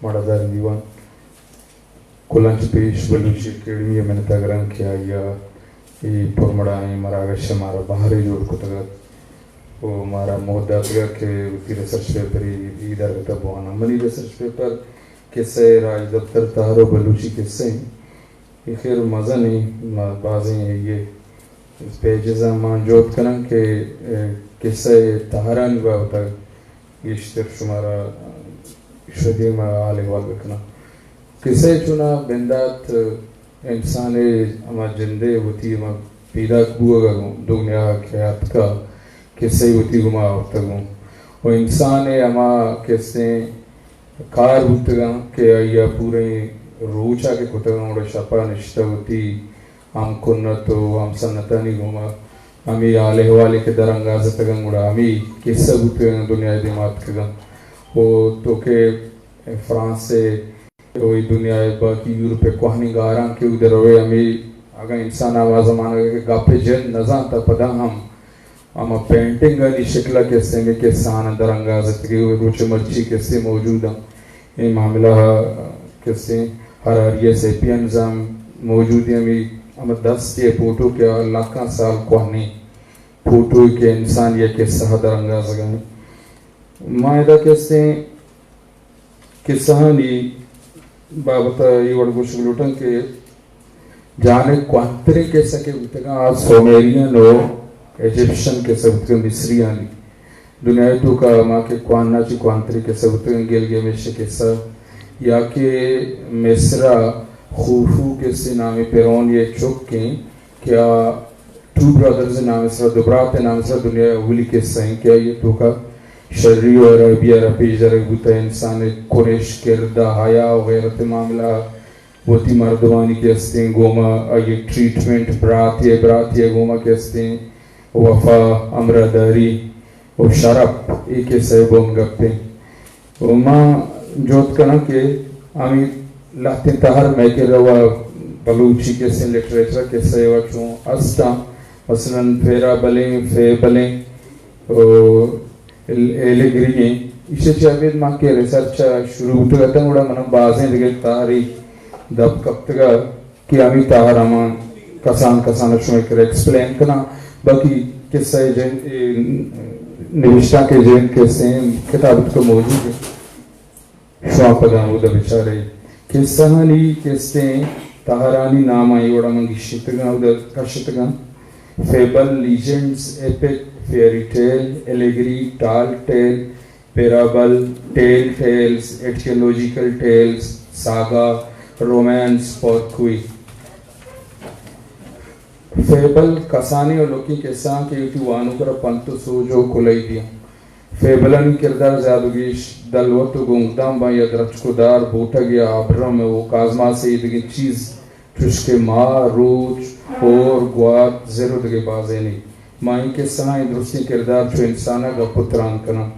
مڑاداری دیوان۔ کلانچ پیش بلوچی اکیڈمی ءِ منت ءَ گراں کہ آئی ءَ اے پرمڑاہیں مراگش ءَ مارا بہرے جوڑ کتگ ات ءُ مارا مہد داتگ ات کہ وتی ریسرچ پیپرے اے درگت ءَ بواناں۔ منی ریسرچ پیپر کسہ ءِ راجدپتر تہر ءُ بلوچی کسہ اِنت۔ اے خیر مزنیں، ما بازیں اے پیجزاں ما جہد کناں کہ، اے، کسہ ءِ تہرانی بابت ءَ گیشتر شمارا شہ دیم ءَ حال احوال بکناں۔ کسہ ءِ چوناہا بندات انسان ءِ ہما جند ءِ وتی ہما پیداک بوگ ءَ گوں دگنیا ءَ کہ اتکا، کسہ ءَ وتی گوما آورتگ اوں۔ ءُ انسان ءِ ہما کستیں کار بوتگاں کہ آئی ءَ پوریں روچ ءَ کہ کتگاں، گڑا شپ ءَ نشتہ وتی ہم کنت ءُ ہم سنتانی گوما ہمے حال احوالے کہ درانگازتگاں، گڑا ہمے کسہ بوتگاں، دنیا ءِ دیما اتکگاں۔ ءُ تو کہ فرانس ءَ ءُ اے دنیا ءِ باقی یورپ ءِ کوہنیں گاراں کہ اود ءَ روئے، ہمے اگاں انسان ءَ ہما زمانگ ءَ کہ گپ ءِ جند نہ زانت ءُ پدا ہم ہما پینٹنگانی شکل ءَ کسے ہمے کسہاں درانگازتگے ءُ روچ ءَ مرچی کسے موجود اَنت۔ اے معاملہ ءَ کسے ہراری ءِ سیپینز ہم موجود اِنت، ہمے ہما دست ءِ پوٹو کہ آ لکاں سال کوہنیں پوٹوے کہ انسان ءِ کسہ ءَ درانگازگ ءَ اِنت۔ ما ادا کسے کسہانی بابت ءَ اے وڑ گوشگ لوٹاں کہ جہان ءِ کوہنتریں کسہ کہ بوتگاں، آ سومیرین ءُ ایجپشن کسہ بوتگاں، مصریانی۔ دنیا ءِ توکا ہما کہ کوہن ءَ چہ کوہنتریں کسہ بوتگاں، گلگمش ءِ کسہ، یا کہ مصر ءَ خوفو کسے نامیں پرون ءِ چک اِنت کہ آ ٹو برادرز ءِ نام ءِ سرا، دو برات ءِ نام ءِ سرا دنیا ءِ اولی کسہ اِنت کہ آئی ءِ توکا شری ءُ ہرابی ءَ را پیش دارگ بوتہ، انسان ءِ کنش، کرد ءُ حیا ءُ غیرت ءِ معاملہ ءَ وتی مردمانی کہ استیں گوما آئی ءِ ٹریٹمنٹ، براتے ءَ، براتے ءَ گوما کہ استیں وفا، ہمراہداری ءُ شرپ، اے کسہ ءِ بنگپ اِنت۔ ءُ ما جہد کناں کہ ہمے لہتیں تہر مئے کرا ءُ بلوچی کسے لٹریچر ءَ کسہ ءِ چون استاں، مثلاً پیرابلیں، فیبلیں، ءُ ال-، ایلیگری ایں۔ ایشی ءَ چہ ابید ما کہ ریسرچ ءَ شروع بوتگ اتاں، گڑا من بازیں دگہ تہرے دپ کپتگ ءَ کہ ہمے تہر ہما کسان کسان ءَ شمئے کرا ایکسپلین کناں۔ باقی کسہ ءِ جن-، اے، نبشتانک ءِ جند کسے کتاب ءِ توکا موجود اِنت۔ شما پدا اودا بچارے۔ کسہانی کستیں تہرانی نام آئی وڑا من گیشتگاں، اودا کشتگاں۔ Fable, legends, epic, fairy tell, ایلیگری، ٹال ٹیل، پیرابل، tell tells, aetiological tells, saga, romance, poetry. Fable کسانیں ءُ لکیں کسہ آں کہ وتی وانوک ءَ را پنت ءُ سوج ءُ کلئی دیاں۔ فیبلانی کردار زیاد ءُ گیش دلوت ءُ گنگدام باں یا درچک ءُ دار، بوٹگ یا آبرم ءُ کازماس ءُ ایدگہ چیز چوشکہ ماہ، روچ، ہور، گوات، زر ءُ دگہ بازینے۔ ماں اے کسہاں اے درستیں کردار چو انسان ءَ گپ ءُ تران کناں۔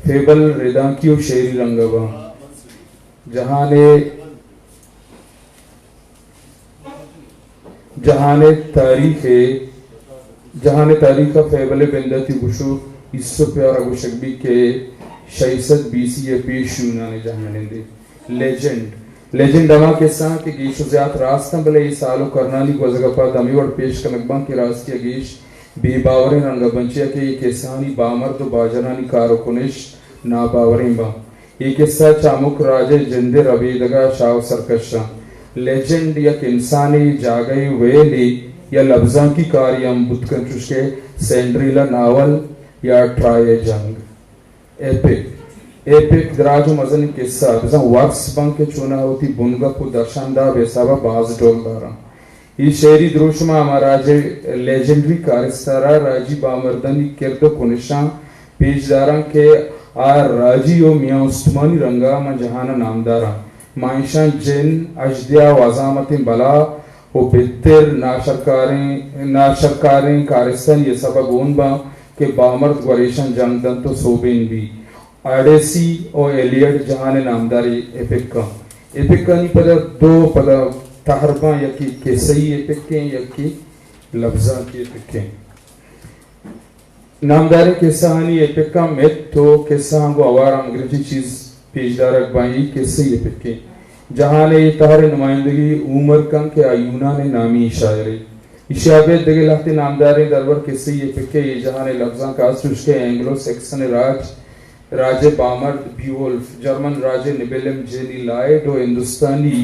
فیبل ردانکی ءُ شعری رنگ ءَ باں۔ جہان ءِ جہان ءِ تاریخ ءَ، جہان ءِ تاریخ ءَ فیبل ءِ بنداتی گوشگ ایسپ ءَ را گوشگ بیت کہ شش سد بی سی ءَ پیش یونان ءِ جہان ءَ نندیت۔ لیجنڈ، لیجنڈ ہما کسہ آں کہ گیش ءُ زیات راست آں، بلے اے سال ءُ کرنانی گوزگ ءَ پد ہمے وڑ پیش کنگ باں کہ راستی ءَ گیش بے باوریں رنگ ءَ باں، چیا کہ اے کسہانی بامرد ءُ باجنانی کار ءُ کنش ناباوریں باں۔ اے کسہ چہ ہمک راج ءِ جند ءِ ربیدگ ءَ شاہ ءُ سرکش آں۔ لیجنڈ یک انسانے، جاگہے، ویلے یا لبزانکی کارے ہم بوت کنت، چوشکہ سینڈریلا ناول یا ٹرائے ءِ جنگ۔ ایپک، ایپک دراج ءُ مزنیں کسہ، بزاں ورس باں کہ چوناہا وتی بنگپ ءُ درشانداب ءِ حساب ءَ باز ڈول داراں۔ اے شعری دروشم ءَ ہما راج ءِ لیجنڈری کارستار ءَ راجی بامردانی کرد ءُ کنشاں پیش داراں کہ آ راجی ءُ میان استمانی رنگ ءَ ماں جہان ءَ نامدار آں۔ ماں ایشاں جن، اژدہا ءُ عظامتیں بلا ءُ بھتر ناشرکاریں، ناشرکاریں کارستانی حساب ءَ گون باں کہ بامرد گور ایشاں جنگ دنت ءُ سوبین بیت۔ آڈیسی ءُ ایلیڈ جہان ءِ نامداریں ایپک آں۔ ایپکانی پدا دو پدا تہر باں، یکے کسہی ایپک ایں، یکے لبزانکی ایپک ایں۔ نامداریں کسہانی ایپکاں، متھ ءُ کسہاں گوں ہوار ہمگرنچیں چیز پیش دارگ باں۔ اے کسہ ءِ پکے۔ جہان ءِ اے تہر ءِ نمائندگی ہومر کن کہ آ یونان ءِ نامی شاعرے۔ ایشی ءَ ابید دگہ لہتے نامداریں درور کسہ ءِ پکے۔ اے جہان ءِ لبزانک ءَ چوش کہ اینگلو سیکسن ءِ راج، راج ءِ بامرد بیولف، جرمن راج ءِ نبیلم جینی لائیڈ ءُ ہندوستانی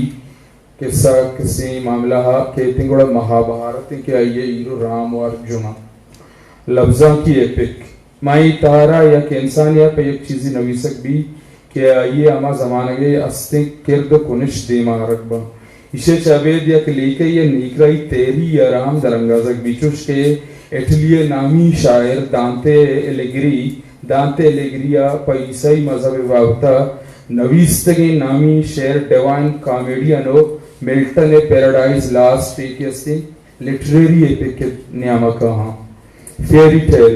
کسہ کسیں معاملہ ءَ کیتیں گڑا مہابھارت ایں کہ آئی ءِ ہیرو رام ءُ ارجن اَنت۔ لبزانکی ایپک۔ ماں اے تہر ءَ یک انسانے ءَ پہ یک چیزے نویسگ بیت کہ آئی ءِ ہما زمانگ ءِ استیں کرد ءُ کنش دیم ءَ آرگ بنت۔ ایشی ءَ چہ ابید یک لیکہ یا نیکراہی تحریک ءَ را ہم درانگازگ بیت، چوش کہ اٹلی ءِ نامی شاعر دانتے الیگری، دانتے الیگری ءَ پہ عیسائی مذہب ءِ بابت ءَ نویستگیں نامی شعر ڈیوائن کامیڈین ءُ ملٹن ءِ پیراڈائز لاسٹ ءَ کہ استیں لٹریری ایپک ءِ نیامگ ءَ آں۔ فیری ٹیل،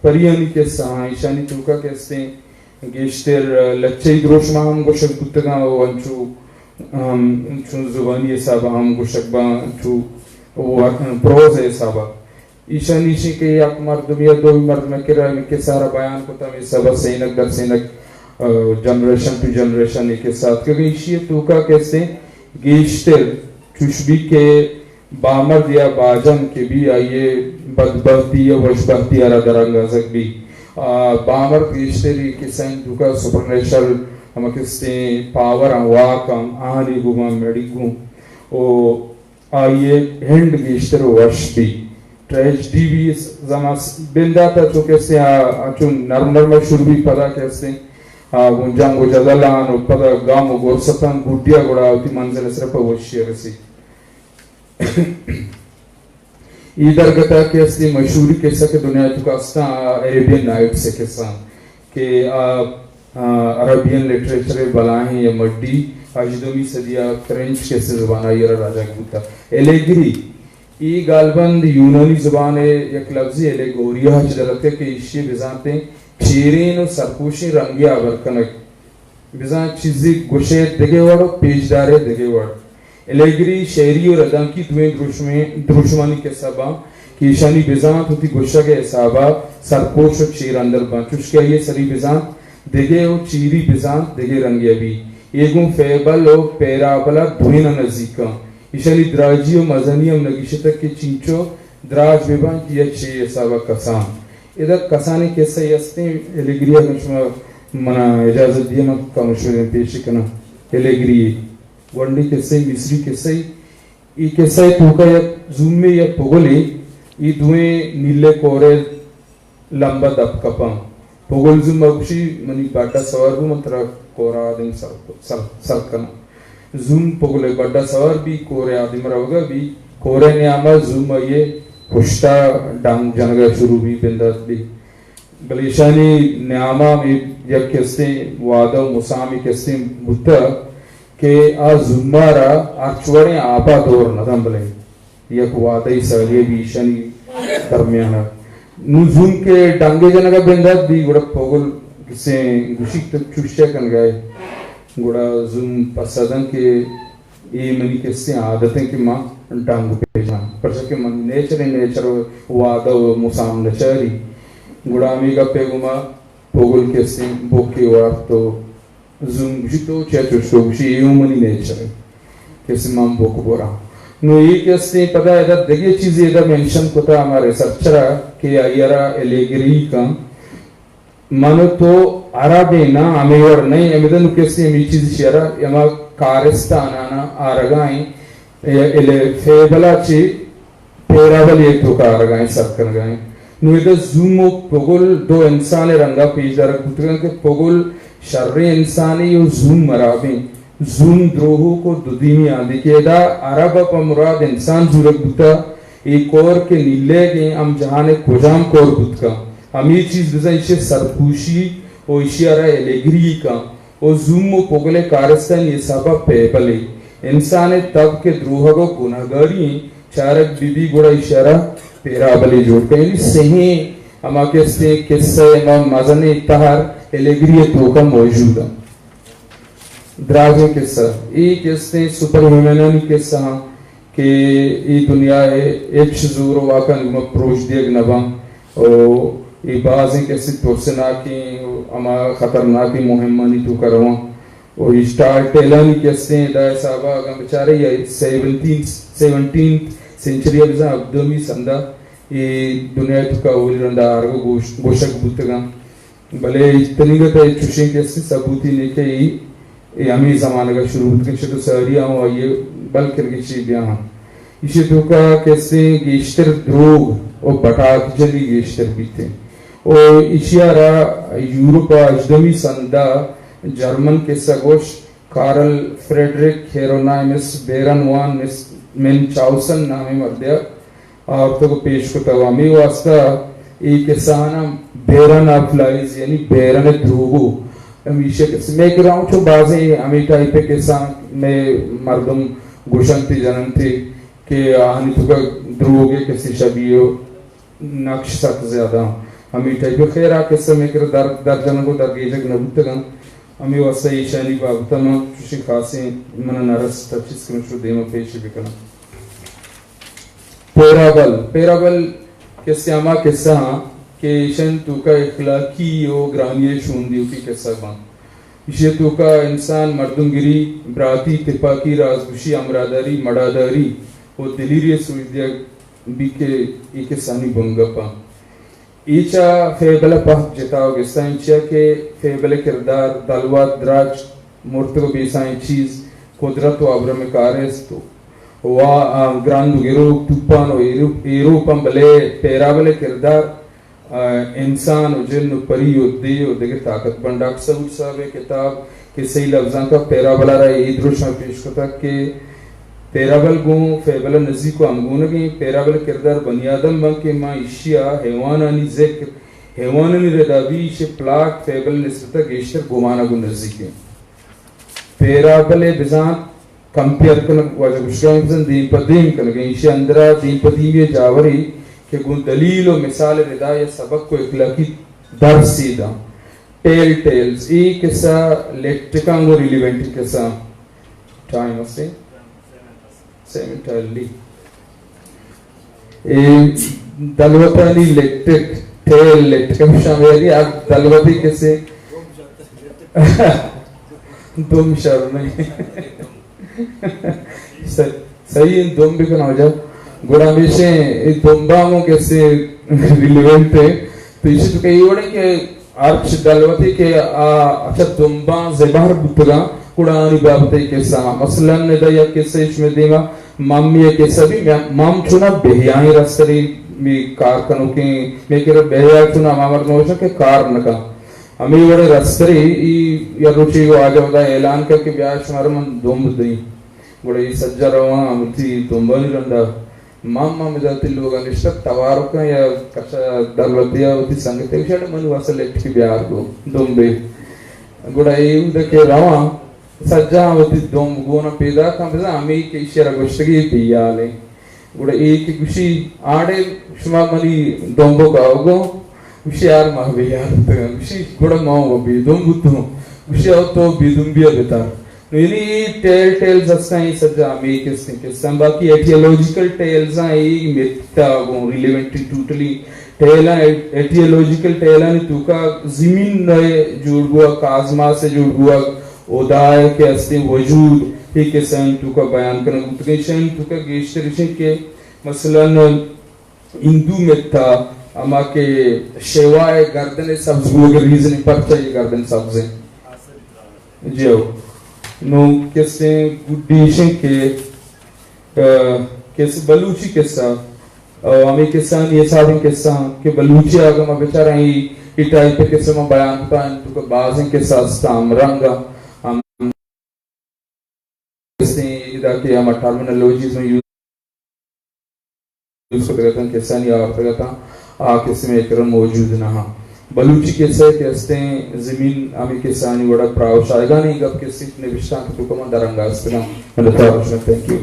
پریانی کسہ آں، ایشانی توکا کہ استیں گیشتر لچہی دروشم ءَ ہم گوشگ بوتگاں ءُ انچو ہم چون زبانی حساب ءَ ہم گوشگ باں، انچو و-، پروز ءِ حساب ءَ۔ ایشانی ایشیں کہ یک مردم یا دومی مردم ءِ کرا ہمے کسہ ءَ را بیان کت، ہمے حساب ءَ سینگ در سینگ، آ، جنریشن ٹو جنریشن اے کسہ اتکگ۔ ایشی ءِ توکا کہ استیں گیشتر چوش بیت کہ بامرد یا باجن کہ بی، آئی ءِ بدبختی یا وشبختی ءَ را درانگازگ بی۔ آ، بامرد گیشتر اے کسہانی توکا سپرنیچرل ہما کہ استیں پاور آں، واک آں، آہانی گوما مڑی گوں۔ او آئی ءِ ہنڈ گیشتر وش بی۔ ٹریجڈی بی زما س-، بندات ءَ چو کہ استیں آ، آ چو نرم نرم ءَ شروع بی، پدا کہ استیں آ گوں جنگ ءُ جدل آں ءُ پدا گم ءُ گرست آں گڈی ءَ گڑا وتی منزل ءَ صرف وشی ءَ رسی۔ اے درگت ءَ کہ استیں مشہوری کسہ کہ دنیا ءِ توکا استاں، آ عریبین نائٹس ءِ کسہ آں کہ آ، آ، عربین لٹریچر ءِ بلاہیں یا مڈی ہژدہمی صدی ءَ فرنچ کسہ زبان ءَ آئی ءَ را راجگ بوتہ۔ الیگری، اے گالبند یونانی زبان ءِ یک لبزے الیگوریا ءَ چہ در اتکگ کہ ایشی ءِ بزانتیں چیرین ءُ سرپوشیں رنگے ءَ ہبر کنگ۔ بزاں چیزے گوشئے دگہ وڑ ءُ پیش دارئے دگہ وڑ۔ الیگری شعری ءُ ردانکی دوئیں دروشمیں، دروشمانی کسہ باں کہ ایشانی بزانت وتی گوشگ ءِ حساب ءَ سرپوش ءُ چیر اندر باں، چوشکہ آئی ءِ سری بزانت دگہ ءُ چیری بزانت دگہ رنگے ءَ بی۔ اے گوں فیبل ءُ پیرابل ءَ دوئیناں نزیک آں۔ ایشانی دراجی ءُ مزنی ہم نگیشتگ کہ چینچو دراج بہ بنت یا چے حساب ءَ کسان۔ ادا کسانیں کسہ ئے استیں، الیگری ءَ شما منا اجازت دیئے، من کمو شمئے دیما پیش کناں۔ الیگری ءِ گونڈیں کسہ ئے، مصری کسہ ئے۔ اے کسہ ءِ توکا یک زومے یا پگلے، اے دوئیں نیلیں کور ءِ لمب ءَ دپ کپاں۔ پگل زوم ءَ گوشی، منی بڈ ءَ سوار بو، من ترا کور ءَ آدیم سر، سر، سر کناں۔ زوم پگل ءِ بڈ ءَ سوار بی، کور ءِ آدیم روگ ءَ بی، کور ءِ نیام ءَ زوم آئی ءِ پشت ءَ ڈنگ جنگ ءَ شروع بی، بندات بی۔ بلے ایشانی نیام ءَ ہمے یک کستیں وعدہ ءُ مسامے کستیں بوتگ کہ آ زوم ءَ را ہرچ وڑیں آپ ءَ دور نہ دنت، بلے یک وعدہ ئے سالی ءَ بی ایشانی درمیان ءَ۔ نوں زوم کہ ڈنگے جنگ ءَ بندات بی، گڑا پگل کسیں گوشی تو چوشیا کنگ ءَ ئے۔ گڑا زوم پسہ دنت کہ اے منی کسیں عادت ایں کہ من ڈنگ بہ جناں، پرچا کہ من نیچر ایں، نیچر ءَ وعدہ ءُ مسام نہ چاری۔ گڑا ہمے گپ ءِ گوما پگل کسیں بوکے وارت ءُ زوم گوشی تو چیا چوش کو؟ گوشی اے اوں منی نیچر ایں، کسیں من بوک بوراں۔ نوں اے کسیں پدا ادا دگہ چیزے ادا مینشن کتا ہما ریسرچر ءَ کہ آئی ءَ را الیگری کن من ءُ تو عرب ایں نا، ہمے وڑ نہ ایں۔ ہمدا نوں کسے ہمے چیز شعر ءَ ہما کارستاناں آرگا ایں، اے، اے فیبل ءَ چہ پیرابل ءِ توکا آرگا ایں، سر کنگا ایں۔ نوں ادا زوم ءُ پگل دو انسان ءِ رنگا پیش دارگ بوتگاں کہ پگل شریں انسانے ءُ زوم ہرابیں۔ زوم دروہوک ءُ دودیمی آں۔ دگہ ادا عرب ءَ پہ مراد انسان زورگ بوتہ۔ اے کور کہ نیلگیں، ہم جہان ءِ کجام کور بوت کنت، ہمے چیز بزاں ایشی ءِ سرپوشی ءُ ایشی ءَ را الیگری کنت ءُ زوم ءُ پگل ءِ کارستانی حساب ءَ پیبلے۔ انسان ءِ تب کہ دروہگ ءُ گنہگاری ایں، چارگ بہ بی گڑا ایشی ءَ را پیرابلے جوڑ کنت۔ یعنی سہیں ہما کستیں کسہ ءِ ہما مزنیں تہر الیگری ءِ توکا موجود انت۔ دراجیں کسہ، اے کستیں سپر ہیومنانی کسہ آں کہ اے دنیا ءِ ہچ زور ءُ واکانی گوما پروش دیگ نہ باں ءُ اے بازیں کسے ترسناکیں و ہما خطرناکیں مہمانی توکا رواں۔ و اے سٹال ٹیلانی کسے ادا حسابا اگاں بچارے یا سیونٹین، سیونٹینتھ سینچری ءَ بزاں ہبدہمی سندا اے دنیا توکا اولی رندا آرگ و گوش-، گوشگ بوتگاں۔ بلے تنیگت ءَ چوشیں کسے ثبوتی نے کہ اے، اے ہمے زمانگ ءَ شروع بوتگ، شد و ساری آں و آئی ءَ بلکن کہ چی بیاں۔ ایشی توکا کسے گیشتر دروگ و بٹاک جنی گیشتر بیتیں۔ و ایشی ءَ را یورپ ءَ ہژدہمی سندا جرمن کسہ گوش کارل فریڈرک ہیرونائمس بیرن وان مس-، منچاؤسن نامیں مردے ءَ آورتگ و پیش کتگ۔ ہمے واستا اے کسہاناں بیرن آف لائز، یعنی بیرن دروگو، ہمیشہ کسہ مئے کرا چو بازیں ہمے ٹائپ ءِ کسہ مئے مردم گوشنت جننت کہ آہانی توکا دروگ ءِ کسے شبیہ و نقش سک زیادہ۔ ہمے ٹائپ ءِ خیر آ کسہ مئے کرا در، در جنگ و در گیجگ نہ بوتگاں۔ ہمے واستا ایشانی بابت ءَ من چوشیں خاصیں من ءَ نہ رست تچیز کہ من شو دیما پیش بکناں۔ پیرابل، پیرابل کسے ہما کسہ آں کہ ایشانی توکا اخلاقی و گرانی ءِ شون دیوکیں کسہ باں۔ ایشی توکا انسان، مردمگری، براتی، تپاکی، رازگوشی، ہمراہداری، مڑاداری و دلیری ءِ سوج دیگ بی کہ اے کسہانی بنگپ آں۔ اے چہ فیبل ءَ پہک جتا و گسا انچیا کہ فیبل ءِ کردار، دلوت، درچک، مرتگ و بیسائیں چیز، قدرت و ابرم کارست و، آ، گرند و گروک، توپان و ایرو-، ایروپاں، بلے پیرابل ءِ کردار، آ، انسان و جن و پری و دے و دگہ طاقت بند۔ ڈاکٹر سعود صاحب ءِ کتاب کہ صحیح لبزانک ءَ پیرابل ءَ را اے دروشم پیش کتگ کہ پیرابل گوں فیبل ءَ نزیک و ہمگونگیں۔ پیرابل ءِ کردار بنی آدم بنت کہ ما ایشی ءَ حیوانانی ذکر، حیوانانی ردا بی، ایشی ءِ پلاٹ فیبل ءِ نسبت ءَ گیشتر گمان ءَ گوں نزیک انت۔ پیرابل ءِ بزانت کمپیئر کنگ، واجہ گوشگ ءَ بزاں دیم پہ دیم کنگ ءَ، ایشی ءِ اندر ءَ دیم پہ دیمی ءِ جاورے کہ گوں دلیل و مثال ءِ ردا یا سبق و اخلاقی درسے داں۔ ٹیل ٹیلز، اے کسہ لیکٹکاں گوں ریلیونٹ کسہ۔ ٹائم اسے؟ سیون ٹائل لی۔ اے دلوتانی لیکٹک، ٹیل لیکٹک، ہم شامل ہے، آ دلوتی کسے۔ دم شر نہیں۔ س-، صحیح، دم بکن واجہ۔ گڑا ہمیشہ اے دمباں گوں کسے ریلیونٹ ہے۔ تو ایشی توکا اے وڑیں کہ ہرچ دلوتے کہ آ اچ دمباں زبہر بوتگاں، گڑا آنی بابت ءَ کسہ آں۔ مثلاً ادا یک کسہ اش مئے دیما ممی ءِ کسہ بی، مم چونا بہیائیں رسترے، مئے کار کنوکیں، مئے کرا بہیا چونا ہما مردم گوشاں کہ کار نہ کن۔ ہمے وڑیں رسترے ای یا روچے واجہ ادا اعلان کر کہ بیا شمارا من دمب دئیں۔ گڑا اے سجا رواں وتی دمبانی رندا۔ ماما مداتی لوگا نشتگ، توارکاں یا کشا دلوتیا وتی سنگتے گوشت، من واسطہ لٹکی بیار گو دمبے۔ گڑا اے اود کہ رواں سجا وتی دمب گونا پیدا کن، بزاں ہمے کہ ایشی را گوشتگی بیالیں۔ گڑا اے کہ گوشی، آڑے شما منی دمبو گاو گو؟ گوشی، یار ما بے یار بوتگاں۔ گوشی، گڑا ما و بے دمب بوتوں۔ گوشی، او تو بے دمبیا بتر۔ نو یعنی اے ٹیل ٹیلز ہستاں، اے سجا ہمے کسے کسہ آں۔ باقی ایٹیالوجیکل ٹیلز آں، اے متھا گوں ریلیونٹ ٹوٹلی۔ ٹیلاں، ایٹیالوجیکل ٹیلانی توکا زمین ءِ جوڑ بوگ، کازماس ءِ جوڑ بوگ، ہدا ءِ کہ ہستیں وجود، اے کسہانی توکا بیان کنگ بوتگ۔ ایشانی توکا گیشتر ایش انت کہ مثلاً ہندو متھا ہما کہ شیوا ءِ گردن ءِ سبز بوگ ءِ ریزن پرچا اے گردن سبز انت۔ جی ہو۔ نو کسے گڈی ایش انت کہ، آ، کس بلوچی کسہ، آ، ہمے کسہانی حسابیں کسہ انت کہ بلوچی اگاں ما بچاراں اے، اے ٹائپ ءِ کسہ ما بیان کتاں، انت کہ بازیں کسہ ہستاں ہم رنگ ہم ہستیں، ادا کہ ہما ٹرمینالوجیز من یوز کتگ اتاں، کسہانی آورتگ اتاں، آ کسہ مئے کرا موجود نہ آں۔ بلوچی کسہ کہ ہستیں زمین ہمے کسہانی وڑا پراہ و شاہگانی گپ کسے نبشتانک توکا من درنگا ہستگاں۔ منتوار شمئے، تھینک یو۔